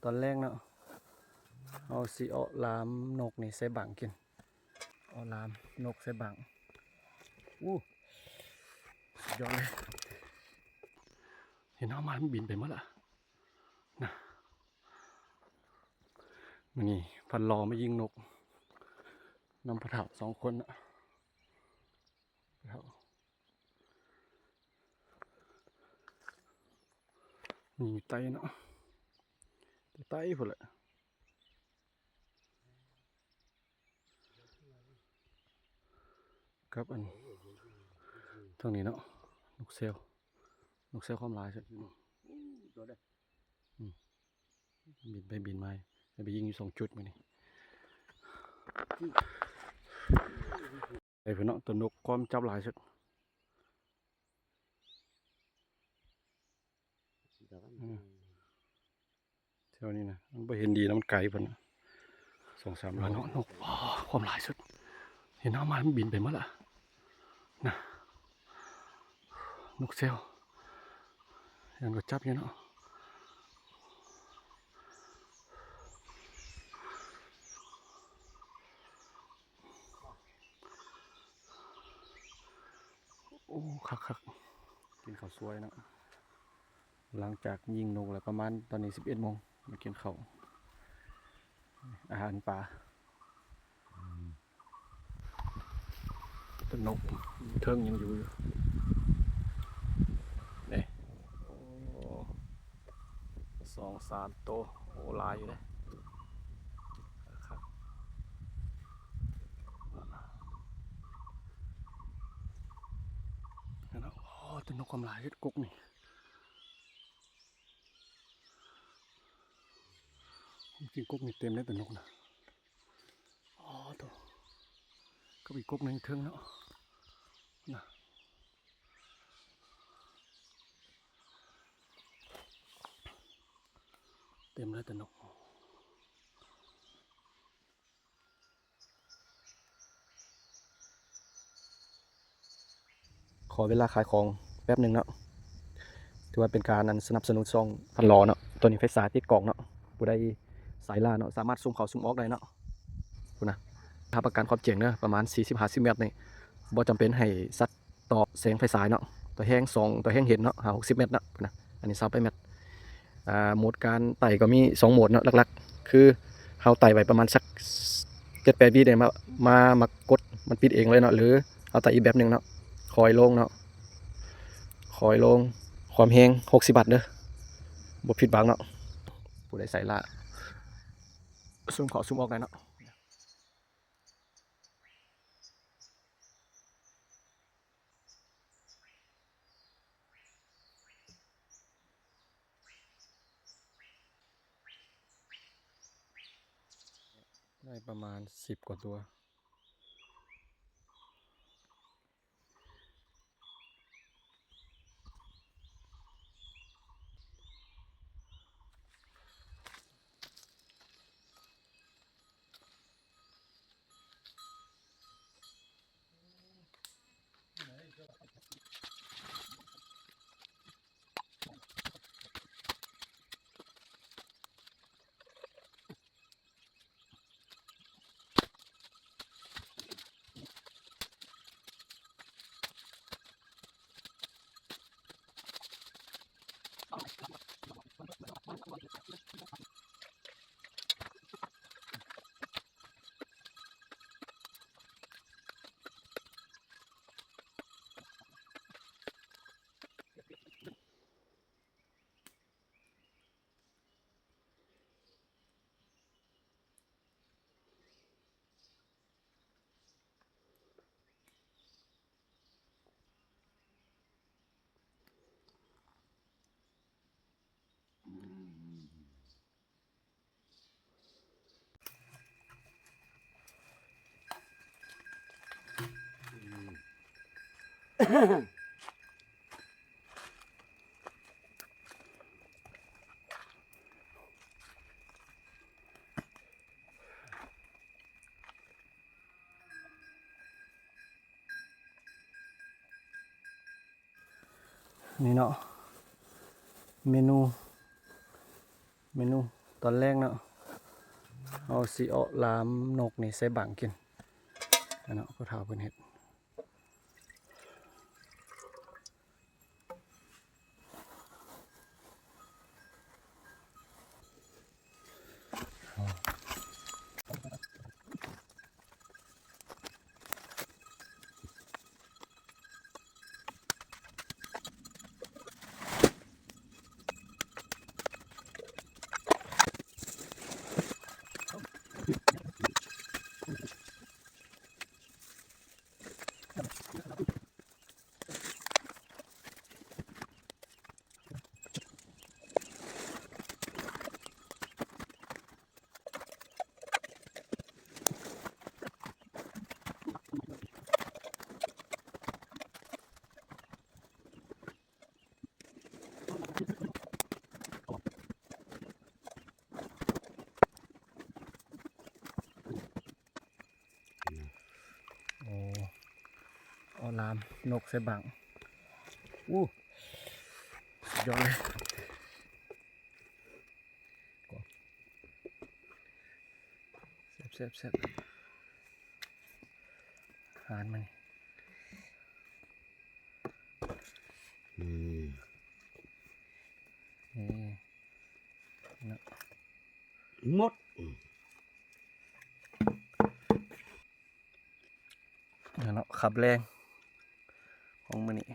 ຕອນແລງເນາະ ເຮົາຊິເອາະລາມນົກນີ້ໃສ່ບັ້ງກິນ ເອາະລາມນົກໃສ່ບັ້ງ. ໂອ້ ສຸດຍອດເລີຍ ເຫັນເຮົາມາ ມັນບິນໄປໝົດລະນະ. ມື້ນີ້ພັນຫຼໍ່ມາຍິງນົກນຳພໍ່ເຖົ້າສອງຄົນນະ. ນີ້ຢູ່ໃຕ້ເນາະ ໃຕ້ພຸ້ນແຫຼະ ກັບອັນທາງນີ້ເນາະ ນົກແຊວ ນົກແຊວຄວາມຫຼາຍສຸດ. ອືມ ບິນໄປບິນມາ ໄປຍິງຢູ່ສອງຈຸດມື້ນີ້ ໄປພຸ້ນເນາະ ຕົວນົກຄວາມຈັບຫຼາຍສຸດ. ອືມ ແຖວນີ້ນະ ມັນບໍ່ເຫັນດີນະ ມັນໄກພຸ້ນນະ ສອງສາມ ແລ້ວເນາະ ນົກ ອໍ ຄວາມຫຼາຍສຸດ ເຫັນເຮົາມາ ມັນບິນໄປໝົດລະນະ. ນົກແຊວ ຍັງກໍຈັບຢູ່ເນາະ. ໂອ້ ຄັກໆ ກິນເຂົ້າສວຍເນາະ. ຫຼັງຈາກຍິງນົກແລ້ວ ປະມານຕອນນີ້ສິບເອັດໂມງ ມາກິນເຂົ້າ ອາຫານປາ. ອືມ ແຕ່ນົກເທິງຍັງຢູ່ຢູ່ນີ້ ໂອ້ ສອງສາມໂຕ ໂອ້ ຫຼາຍຢູ່ເດ້ ຄັກໆ. ໂອ້ ແຕ່ນົກຄວາມຫຼາຍ ເຮັດກົກນີ້ ຈິງກົກນີ້ເຕັມເລີຍ ແຕ່ນົກນະ. ອໍ ໂທ້ ກັບອີກກົກໜຶ່ງເທິງເນາະ ນະ ເຕັມເລີຍແຕ່ນົກ. ຂໍເວລາຂາຍຂອງແປັບໜຶ່ງເນາະ ຖືວ່າເປັນການ ອັນ ສະໜັບສະໜູນຊ່ອງພັນຫຼໍ່ເນາະ. ຕອນນີ້ໄຟສາຍຕິດກ້ອງເນາະ ຜູ້ໃດສາຍລ້າເນາະ ສາມາດຊູມເຂົ້າຊູມອອກໄດ້ເນາະ ພຸ້ນນະ. ຮັບປະກັນຄວາມເຈັງເດີ ປະມານສີ່ສິບຫ້າສິບແມັດນີ້ ບໍ່ຈຳເປັນໃຫ້ສັດຕອບແສງໄຟສາຍເນາະ. ຕົວແຮງສອງ ຕົວແຮງເຫັນເນາະ ຫ້າຫົກສິບແມັດເນາະ ພຸ້ນນະ. ອັນນີ້ຊາວປາຍແມັດ. ອ່າ ໂໝດການໄຕ່ກໍມີສອງໂໝດເນາະ ຫຼັກໆ ຄືເຮົາໄຕ່ໄວ້ປະມານສັກເຈັດແປດວິໄດ້ ມາ ມາ ມາກົດມັນປິດເອງເລີຍເນາະ ຫຼືເຮົາໄຕ່ອີກແບບໜຶ່ງເນາະ ຄອຍລົງເນາະ ຄອຍລົງ ຄວາມແຮງຫົກສິບວັດເດີ ບໍ່ຜິດຫວັງເນາະ. ຜູ້ໃດໃສ່ລ້າ ຊູມເຂົ້າຊູມອອກໄດ້ເນາະ. ໄດ້ປະມານສິບກວ່າຕົວ. ນີ້ເນາະ ເມນູ ເມນູ ຕອນແລງເນາະ ເຮົາຊິເອາະລາມນົກນີ້ໃສ່ບັງກິນເນາະ ຜູ້ເຖົ້າເພິ່ນເຮັດ. ໂອ້ ເອົາລາມນົກໃສ່ບັງ. ໂອ້ ສຸດຍອດເລີຍ. ແຊບໆໆ ອາຫານມັນ ອືມ ນີ້ເນາະ ໝົດ ນັ້ນເນາະ ຄັບແລງຂອງມື້ນີ້.